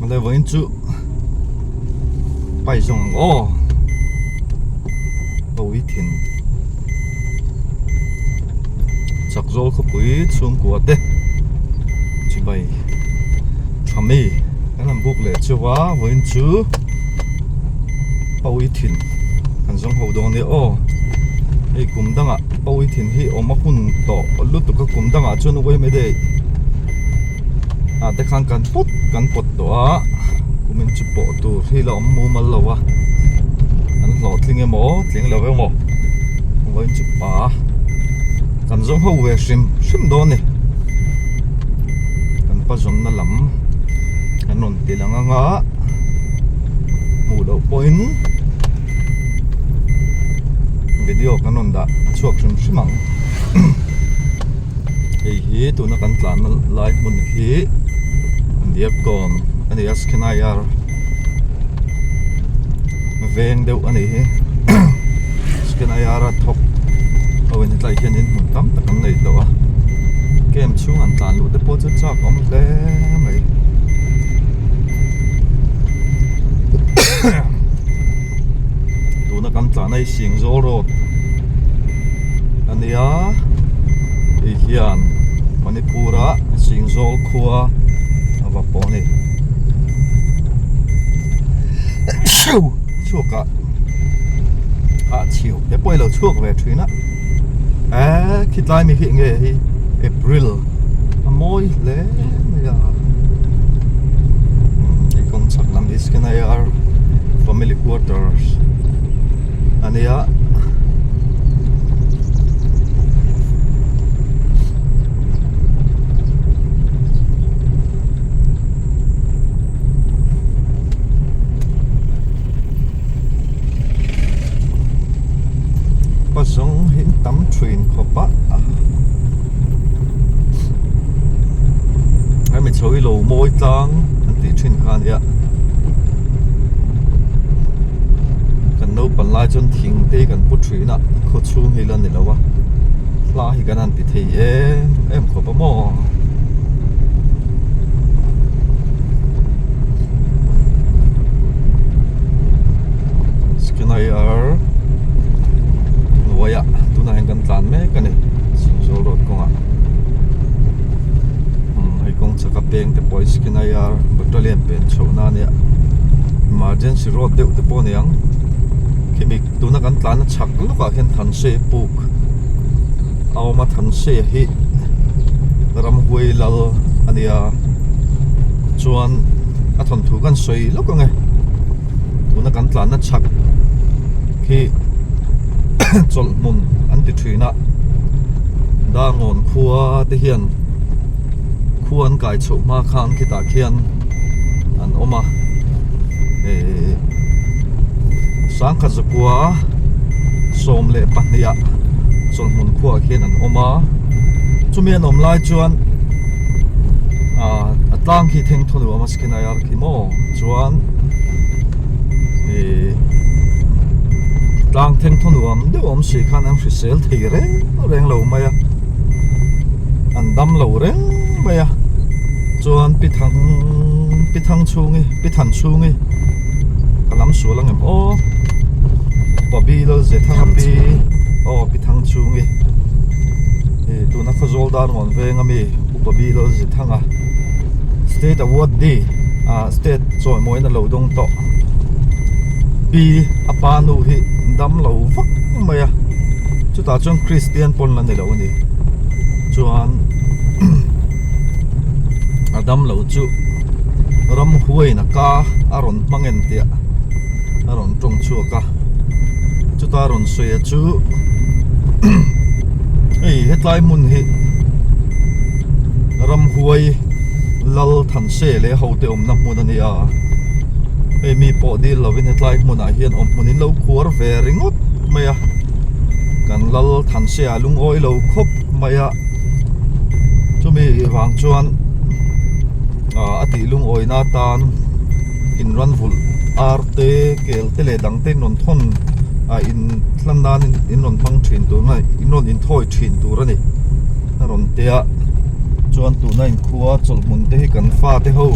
Ale vawiin chu pai zawng ang aw pawi thin chak zawl khawpui chhungkua te chibai tha mi kan han buk leh cheu a vawiin chu pawi thin kan zawng ho dawn nia aw hei kum dangah pawi thin hi awm a hun tawh lutuk a kum dangah chuan uaimai daih. Ah te khan kan pawt kan pawt tawh a kumin chu pawh tur hi la awm mumal lo a an hlawhtling emaw tling lo emaw vawiin chu pa kan zawng ho ve hrim hrim dawn a ni kan pa zawnna lam kan rawn ti lang ang a hmuh loh pawhin video kan rawn dah chhuak hrim hrim ang. Hei hi tuna kan tlanna lai hmun hi Diakkawn a ni a Skenaiar veng deuh a nih hi Skenaiar a thawk ho in hetlai hian in hmun tam tak an nei tawh a camp chhung an tlan luh te pawh chu chak awm hle mai tuna kan tlan a hi Singzawl road a nia hei hian Manipur ah Singzawl khua a va pawh a ni chhuak ah ah chhiu te pawh i lo chhuak ve thin a eh khitlai mi hi enge hi April a mawi hle mai a hei kawng chhak lam hi Scanayar family quarters a nia pa zawng hi tam thin khawp a hemi chho hi lo mawi tlang an tih thin kha a nia kan naupang lai chuan thing te hi kan pu thin a khaw chhung hi la ni lo a hla hi kan han ti thei em em khawp a maw. Skinaiar hnuaiah tunah hian kan tlan mek a ni Singzawl road kawngah umm hei kawng chhaka peng te pawh hi Skinaiar battalion pen chhoh na ania emergency road deuh te pawh a ni ang khimi tuna kan tlan a chhak lawkah khian Thanse puk a awm a Thanse hi ramhuai lal a nia chuan a thawnthu kan sawi lawk ang e tuna kan tlanna chhak khi chawlh hmun an ti thin a Dangawn khua te hian khua an kai chhoh hma khan khitah khian an awm a ehh sangkhat zakua 12 ah chawlh hmun khuaah khian an awm a chumi an awm lai chuan ah a tlang khi theng thaw nuam a skinaiar khi maw chuan ih tlang theng thaw nuam deuh awm si khan an hrisel thei reng reng lo mai a an dam lo reng mai a chuan pi thang pi thang chhungi pi than chhungi ka lam sual ang em aw pabi lal ze thang a pi aw pi thang chhungi ih tuna khawzawl dar ngawn veng ami upa bi lal ze thang a state award di ah state chawimawiin a lo dawng tawh pi a pa nu hi dam lo vak mai a chutah chuan christian pawn la ni lo a ni chuan a dam lo chu ramhuaiin a ka a rawn hmang en tih a rawn tawng chhuak a chuta rawn sawi a chu hei hetlai hmun hi ramhuai lal thanse leh hote awmna hmun a ni a hei mi pawh dil lovin hetlai hmunah hian awm hmun in lo khuar ve ringawt mai a kan lal thanse ah lungawi lo khawp mai a chumi vang chuan ah a tih lungawina atan in ran vulh ar te kel te leh dang te in rawn thawn ah in hlan nan in rawn hmang thin tur a in rawn inthawi thin tur a ni a rawn tia chuan tuna inkhua chawlhhmun te hi kan fate ho.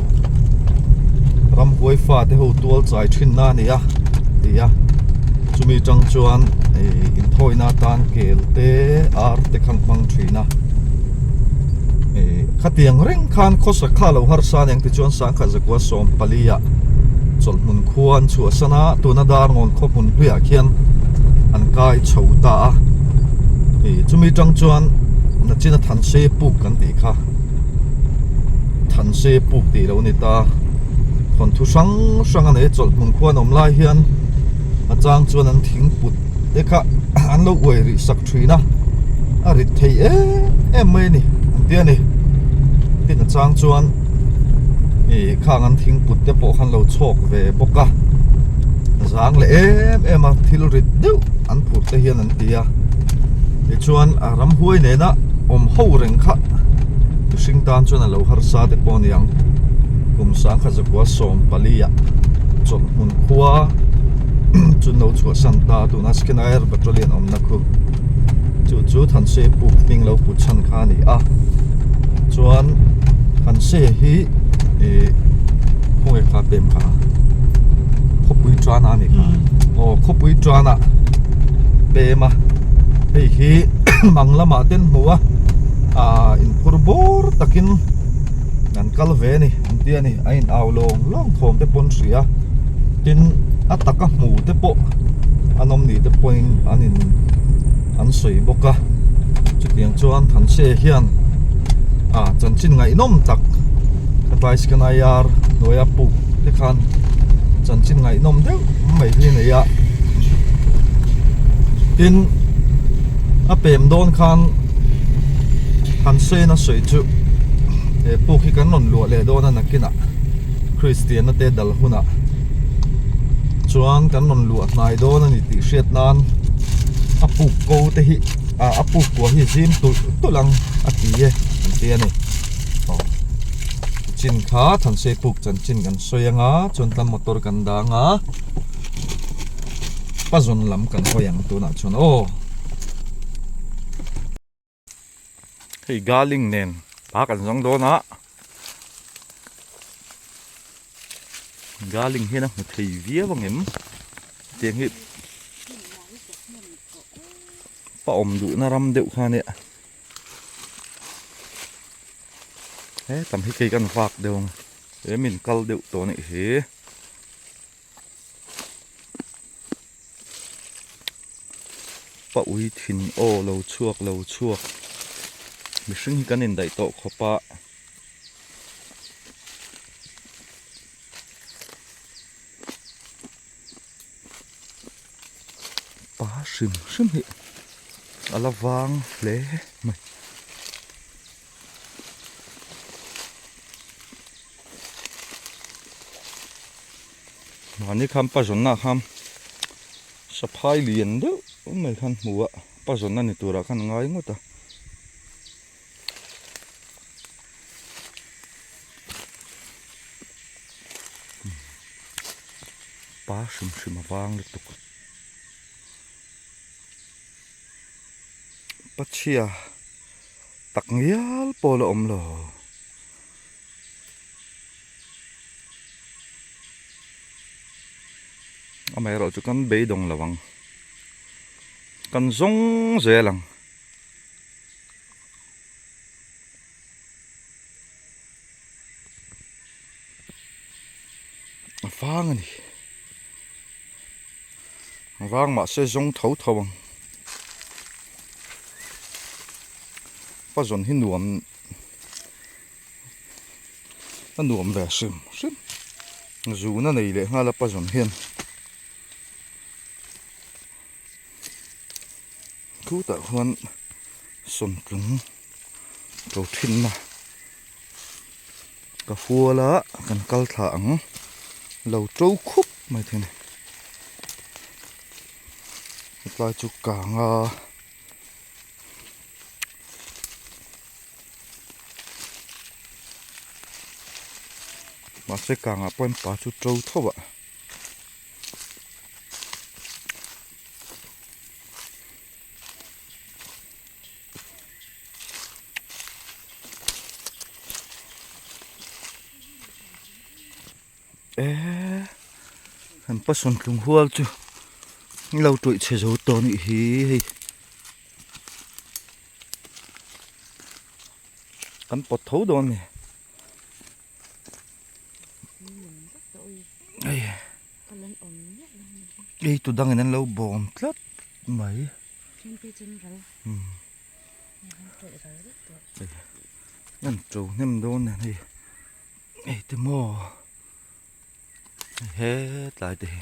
Ramhuai fate ho tual chai thin na a ni a ti a chumi tang chuan ih inthawina atan kel te ar te kha an hmang thin a ih khatiang reng khan khawsak kha a lo harsa aniang tichuan sangkhat zakua sawm pali ah chawlhhmun khua an chhuahsan a tuna darngawn khaw hmun hluiah khian an kai chho ta a ih chumi tang chuan nachina thanse puk kan tih kha. Thanse puk tih lo ni ta thawnthu hrang hrang a nei a chawlhhmun khuan awm lai hian a chang chuan an thing put te kha an lo uai rih sak thin a a rit thei em em mai a ni an ti a ni tin a chang chuan ih khang an thing put te pawh khan lo chhawk ve bawk a zang leh em em a thil rit deuh an phur te hian an ti a tichuan a ramhuai nena awm ho reng kha. Mihring tan chuan a lo harsa te pawh a ni ang. Kum sangkhat zakua 14 ah chawlhhmun khua chu an lo chhuahsan ta a, tuna Skenair Battalion awmna khu chu chu Thanse puk hming lo put chhan kha a ni a. Chuan Thanse hi ih khawnge kha pem kha khawpui tana a ni kha aw khawpui tana pem a hei hi mang lamah te an hmu a. ah inphur bur takin an kal ve a ni an ti a ni a in au lawng lawng thawm te pawh an hria tin a taka hmu te pawh an awm ni te pawhin an in an sawi bawk a chutiang chuan Thanse hian ah chanchin ngaihnawm tak khatlai Skanayar hnuaia puk te khan chanchin ngaihnawm deuh mai hi a nei a tin a pem dawn khan. Han sawiin a sawi chu he puk hi kan rawn luah leh dawn a nakinah Kristianna te dal hunah chuan kan rawn luah hnai dawn a ni tih hriat nan a puk ko te hi ah a puk kua hi zim tulh tulh ang a ti e an ti a ni aw chin kha Thansei puk chanchin kan sawi anga chuan tlang motor kan dang a pazawn lam kan hawi ang tunah chuan aw. Hei garling nen pa kan zawng dawn a garling hian a hmu thei viau ang em tiang hi pa awm duhna ram deuh kha ania he tam hi kei kan vak deuh ang he min kal deuh tawh a nih hi. Pa ui thin aw lo chhuak lo chhuak mihring hi kan indaih tawh khawp a pa hrim hrim hi a la vang hle mai. Mahni khan pa zawnna khan saphai lian deuh mai khan hmu a pa zawnna ni turah khan a ngai ngawt a. Pa hrim hrim a vang lutuk. Pachhia tak ngial pawh la awm lo. Amaherawh chu kan beidawng lo ang. Kan zawng zel ang. A vang a ni. A vang mahse zawng tho tho ang. Pa zawn hi nuam. A nuam ve hrim hrim zun a nei leh nghal a pa zawn hian khutah khuan sawmtlung to thinna ka fual a kan kal thla ang lo to khup mai thei a ni hetlai chu kang a. Mahse kangah pawh pa chu to tho a. E kan pasawn tlung hual chu lo tawih chhe zo tawh anih hi hei kan pawt tho dawn a ni hei tu dangin an lo bawm tlat mai. An to hnem dawn nen hei hei te maw hetlai te hi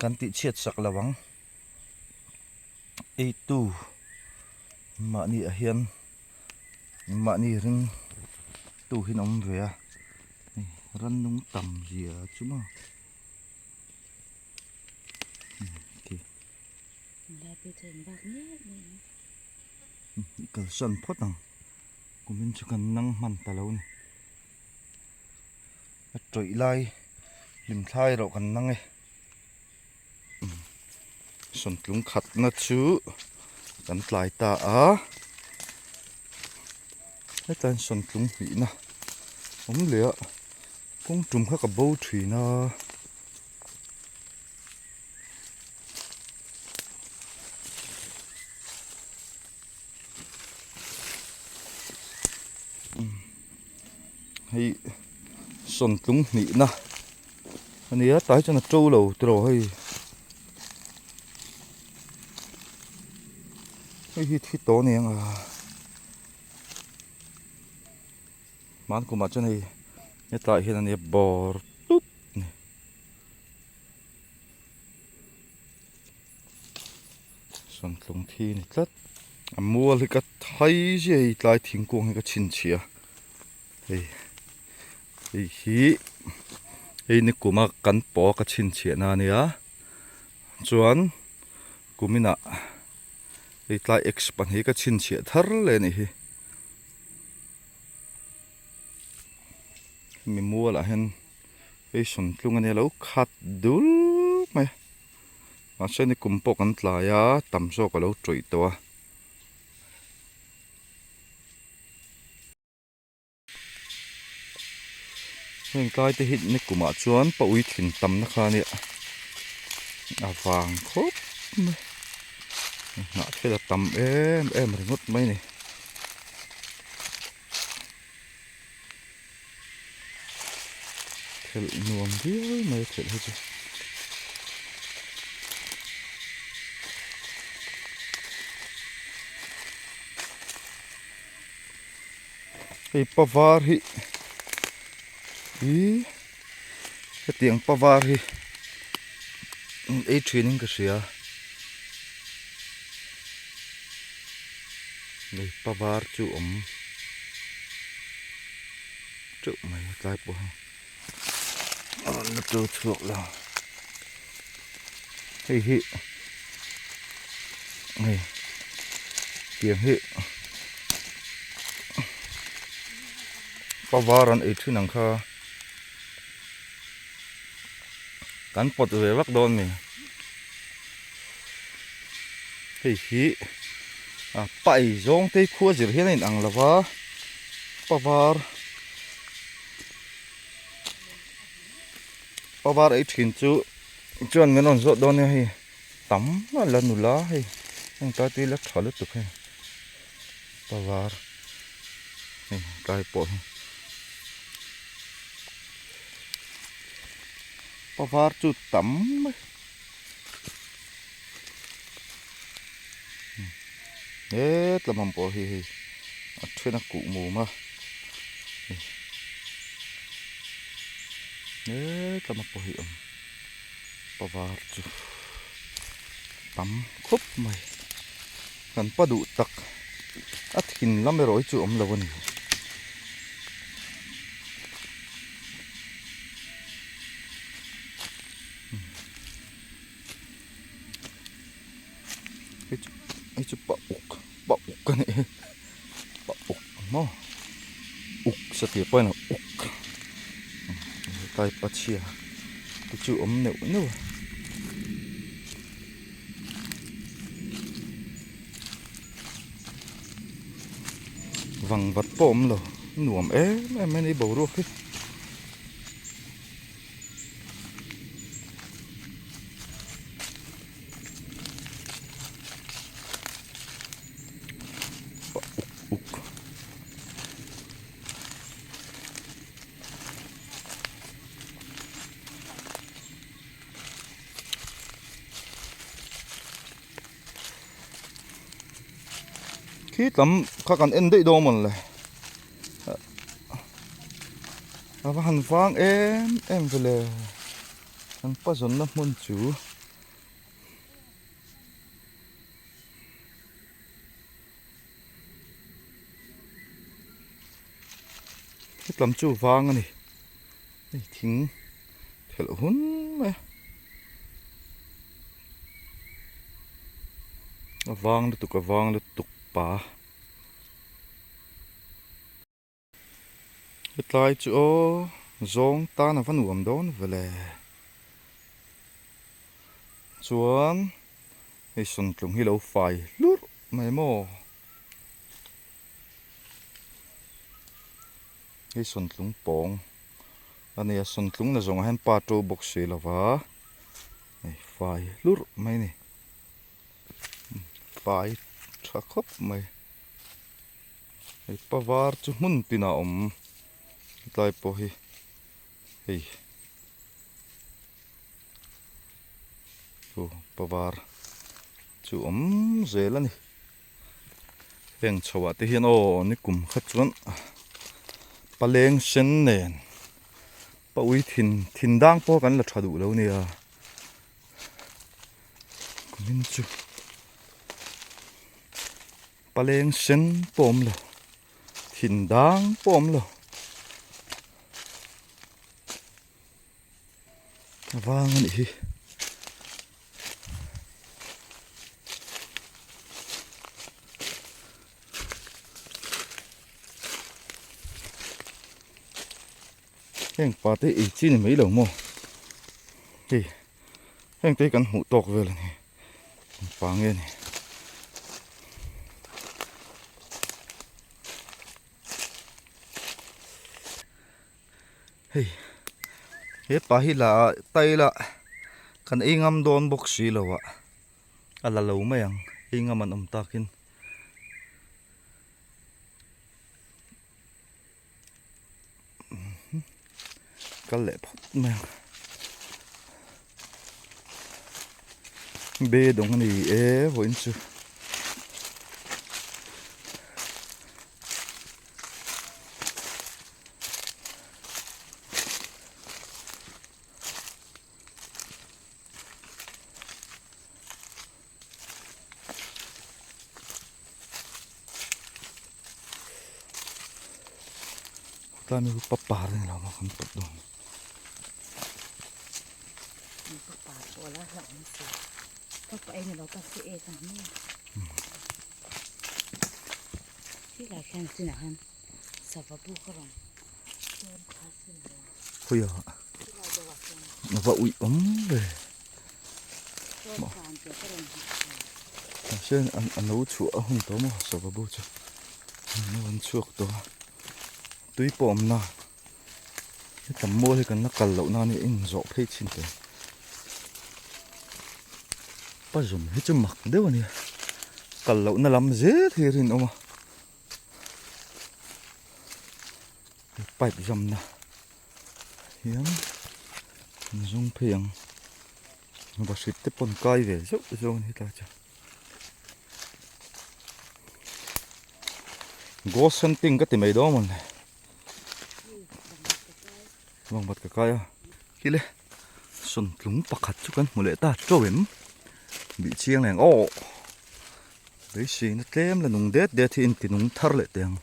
kan tih chhiat sak lo ang ei tu mahni ah hian mahni ring tu hi an awm ve a rannung tam zia chu maw. Kalsan phawt ang kumin chu kan nang hman ta lo a ni a tawih lai hlim thlai erawh kan nang e sawmtlung khatna chu kan tlai ta a hetlai hian sawmtlung hnihna awm leh a kawng tum kha ka bo thin a. Hei sawntlung hnihna a nia tlai chuan a to lo tiraw hei hei hi thi tawh a ni ang a hman kumah chuan hei hetlaiah hian a nia bawr tup a ni. Sawmtlung thi ni tlat a mual hi ka thai zia hei tlai thingkung hi ka chhinchhiah a hei hei hi hei ni kuma kan pawh ka chhinchhiah na ania chuan kuminah hei tlai x pahnih ka chhinchhiah thar leh a nih hi hemi mualah hian hei sawmtlung ania lo khat dul mai a mahse ni kum pawh kan tlai a tam zawk alo tawih tawh a. Heng tlai te hi ni kumah chuan pa ui thin tamna kha ania a vang khawp mai hnah thil a tam em em ringawt mai a ni. Thelh nuam viau mai a thelh hi chu. Hei pa var hi ih hetiang pa var hi ei thin in ka hria hei pa var chu awm teuh mai a tlai pawh hi a rawn la to chhuak lo hei hi hei tiang hi pa var an ei thin ang kha kan pawt ve vak dawn a ni hei hi a pa ei zawng te khua zir hian a in ang lo va pa var pa var ei thin chu chuan min rawn zawt dawn nia hei tam a la nula hei heng tlai te hi la tha lutuk hei pa var hei tlai pawh hi pa var chu tam mai hetlam ang pawh hi hei a then a kuh mum a hetlam pawh hi a awm pa var chu tam khawp mai kan pa duh tak a thin lam erawh hi chu awm lo a ni. Hei chu hei chu pa uk pa uk a nih hi pa uk maw uk satliah pawh a ni lo uk hetlai pachhia te chu awm neuh neuh a. Vangvat pawh awm lo nuam em em mai a ni boruak hi. Khi tam kha kan en daih dawn mawn le. A va han vang em em ve le. Kan pa zawnna hmun chu. Hetlam chu vang a ni. Hei thing thelh hun mai a. A vang lutuk a vang lutuk pa. Hetlai chu aw zawng tan a va nuam dawn vele. Chuan hei sawntlung hi lo fai hlurh mai maw. Hei sawntlung pawng a nia sawntlung na zawngah hian pa to bawk si lo va hei fai hlurh mai a ni fai tha khawp mai. Hei pa var chu hmun tinah a awm hetlai pawh hi hei aw pa var chu awm zel a ni heng chho ah te hian aw nikum kha chuan paleng sen nen pa ui thin thin dang pawh kan la tha duh lo nia kumin chu. Paleng sen pawh awm lo, thin dang pawh awm lo. A vang a nih hi. Heng pa te ei chi ni mai lo maw? Hei heng te hi kan hmuh tawk vel a ni. Pa nge ni hei he pa hi la tai la kan ei ngam dawn bawk si lo a a la lo mai ang ei ngam an awm takin kal leh phawt mai ang be dawng a ni e vawiin chu Tlai mi pa par ni lo maw kan pawt dawn. Pa par pawh la hlauh awm si. Pa pa ei ni lo pa si ei kan ni. Khi lai khian chinah khan sava bu ka rawn dawn kha sin lo. Khawiah a va uih awm ve. Mahse an lo chhuah a hun tawh maw sava bu chu an lo an chhuak tawh a tui pawh awm na hetam mual hi kan la kal loh nan hi in zawh phei chin teh pa zawm hi chu mak deuh a nia kal loh na lam zel hi a rinawm a pipe zamna hian an zawng phei ang bahrit te pawn kai ve zeuh zeuh a ni tlai chu ghost hunting ka ti mai dawn mawn le bangbat ka kai a kile sawntlung pakhat chu kan hmu leh ta teuh em bih chiang leh ang aw beiseina tlem la nung det det hi inti nung thar leh teh ang.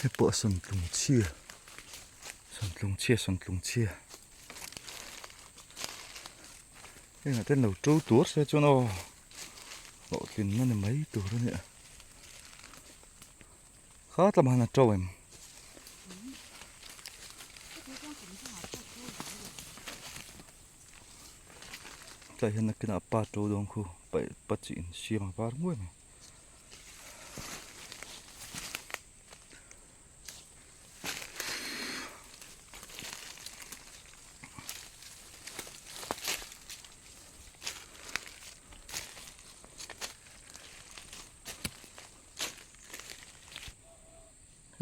Hei pawh a sawntlung chhia sawntlung chhia sawntlung chhia hengah te an lo to tur se chuan aw hlawhtlinna ni mai tur a nia kha tlama han a to em. Tlai hian nakinah pa to dawn khu pa chi in siam a var nguai mai.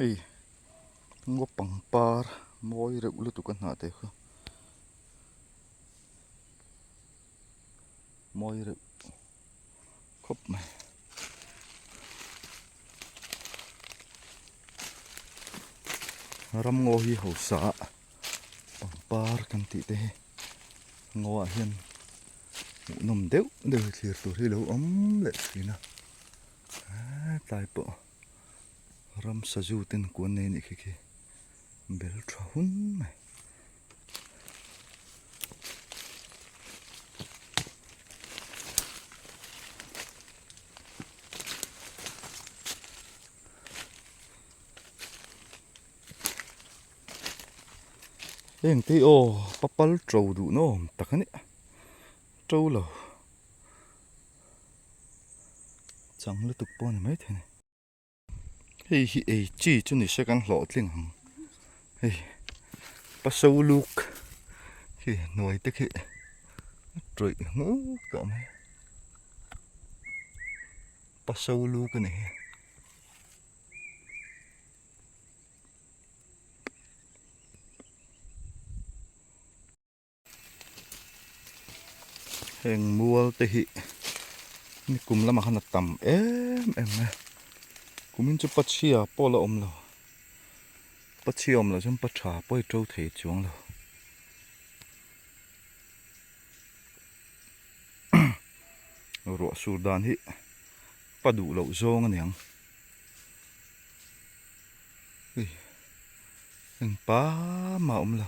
Hei ngaw pangpar mawi reuh lutuk a hnah te kha mawi reuh. khawp mai. Ramngaw hi hausa a pangpar kan tih te hi ngaw ah hian hmuhnawm deuh deuh hi thlir tur hi lo awm leh thin a tlai pawh ramsa zu ten kuan nei anih khi khi bel tha hun mai. Heng te hi aw papal to duh nawm tak a ni to lo chang lutuk pawh a ni maithei a ni. Hei hi ei chi chu ni se kan hlawhtling ang hei paso luk khi hnuai te khi a tawih hmuk tawh mai paso luk a ni hi. Heng mual te hi nikum lamah khan a tam em em mai a kumin chu pachhia pawh la awm lo pachhia awm loh chuan pa tha pawh i to thei chuang lo ruah sur dan hi pa duh loh zawng a niang hei eng pa mah a awm lo.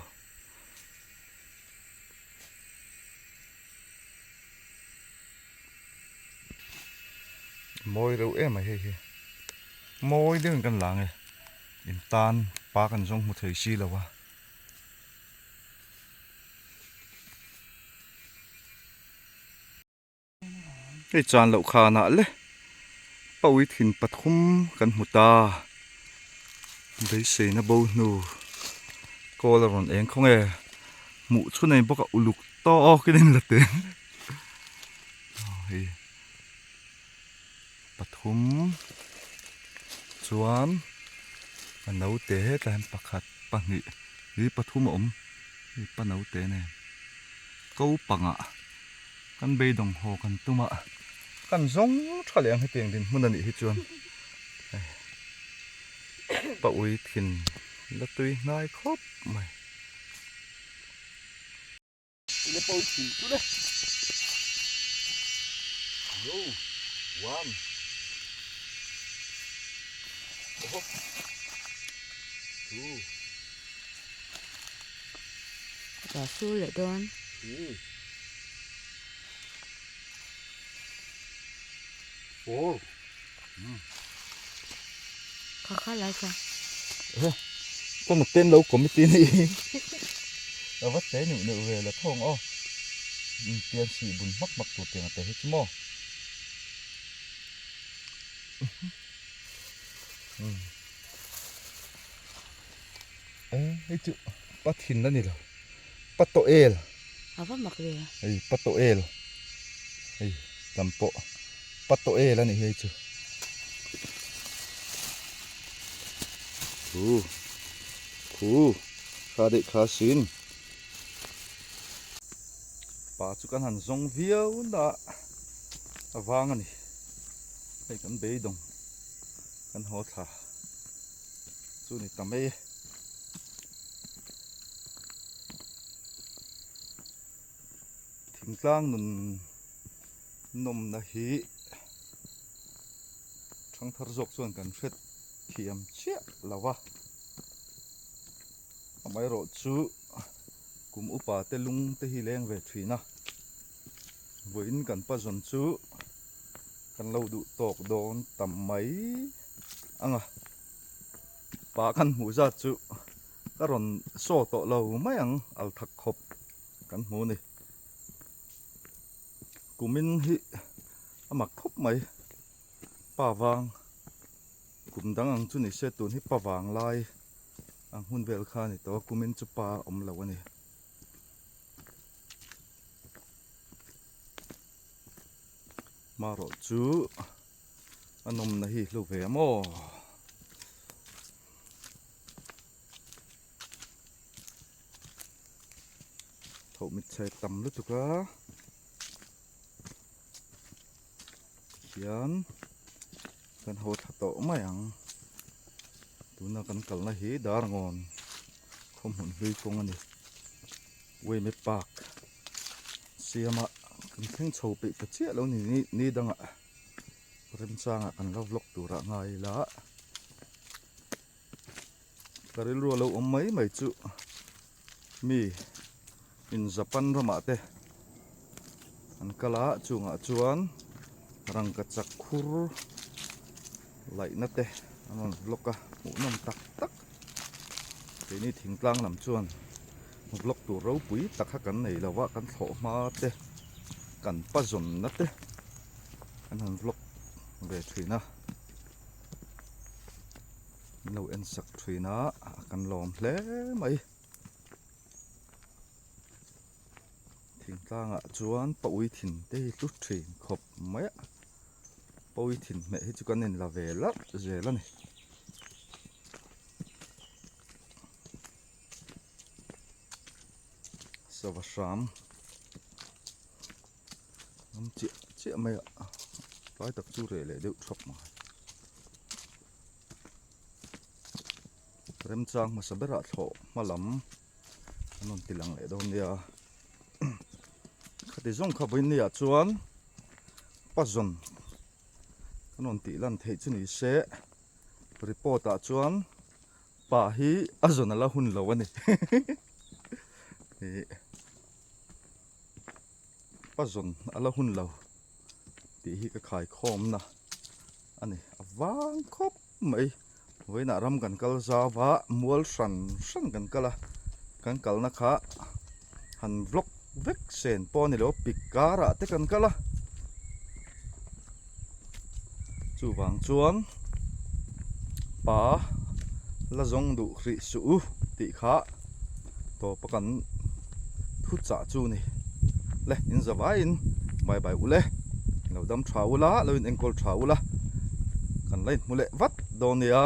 Mawi reuh em mai hei hi mawi deuhin kan lang e in tan pa kan zawng hmu thei si lo a. Hei chan loh khanah le pawi thin pathum kan hmu ta beiseina bo hnu kawl a rawn eng khaw nge hmuh chhun a ni bawk a uluk tawk in a inla teng hei pathum chuan a naute hetlai hian pakhat pahnih hi pathum a awm hei pa naute nen ko pangah. Kan beidawng haw kan tum a, kan zawng tha leh ang hetiang dinhmun a nih hi chuan pa ui thin la tui hnai khawp mai. Tule pa ui thin tule. Go one. Oho. Two. Ka sur leh dawn. Three. Four. Kha kha lai kha. Eh, con một tên lâu committee ni. A va te neu neu ve la thawng aw. Pian si bun hmak hmak tur tiang a te hi chu maw. Eh, hei chu pa thin a ni lo. Pa tawh el. A va mak ve. Hei pa tawh el. Hei lam pawh pa tawh el a ni hei chu. Khu khu kha daih kha sin. Pa chu kan han zawng viau na a vang a ni. Hei kan beidawng kan haw thla chu ni ta mai e. Thingtlang nun nawmna hi thangthar zawk chuan kan hret thiam chiah lo va, amaherawhchu kum upa te lung te hi leng ve thin a, vawiin kan pa zawn chu kan lo duh tawk dawn ta mai ang a. Pa kan hmuh zat chu ka rawn saw tawh lo mai ang al thak khawp kan hmu a ni. Kumin hi a mak khawp mai pa vang kum dang ang chu ni se tun hi pa vang lai ang hun vel kha a ni tawh a kumin chu pa a awm lo a ni. Marawh chu. A nawmna hi hlu ve maw? Tho mit chhe tam lutuk a. Tihian kan haw thla tawh mai ang. Tuna kan kalna hi Darngawn khaw hmun hlui kawng a ni. Wayme Park siama kan thleng chho peih ta chiah lo ni ni dangah remchangah kan la vlog turah ngai ila ka rilru a lo awm mai mai chu mi in Japan ramah te an kal a chungah chuan rangkachak khur laihna te an rawn vlog a hmuhnawm tak tak keini thingtlang lam chuan vlog tur ropui tak kha kan nei lo a kan thlawh hma te kan pa zawnna te an han vlog ve thin a min lo en sak thin a kan lawm hle mai. Thingtlangah chuan paui thin te hi hlu thin khawp mai a paui thin hmeh hi chu kan inla ve larh zel a ni. Sava hram awm chiah chiah mai a tlai tak chu reh leh deuh thap mai. Remchang hmasa berah thlawh hma lam an rawn ti lang leh dawn nia khati zawng kha vawiin niah chuan pazawn an rawn tih lan theih chu ni se report ah chuan pa hi a zawn a la hun lo a ni ih pazawn a la hun lo tih hi ka khaikhawm na a ni a vang khawp mai. Vawiinah ram kan kal zau a mual hran hran kan kal a kan kalna kha han vlog vek sen pawh a ni lo pik karah te kan kal a chuvang chuan pa la zawng duh hrih suh u tih kha tawpa kan thu chah chu a ni le in za vaiin bye bye ule lo dam tha ula lo in enkawl tha ula kan la inhmu leh vat dawn nia.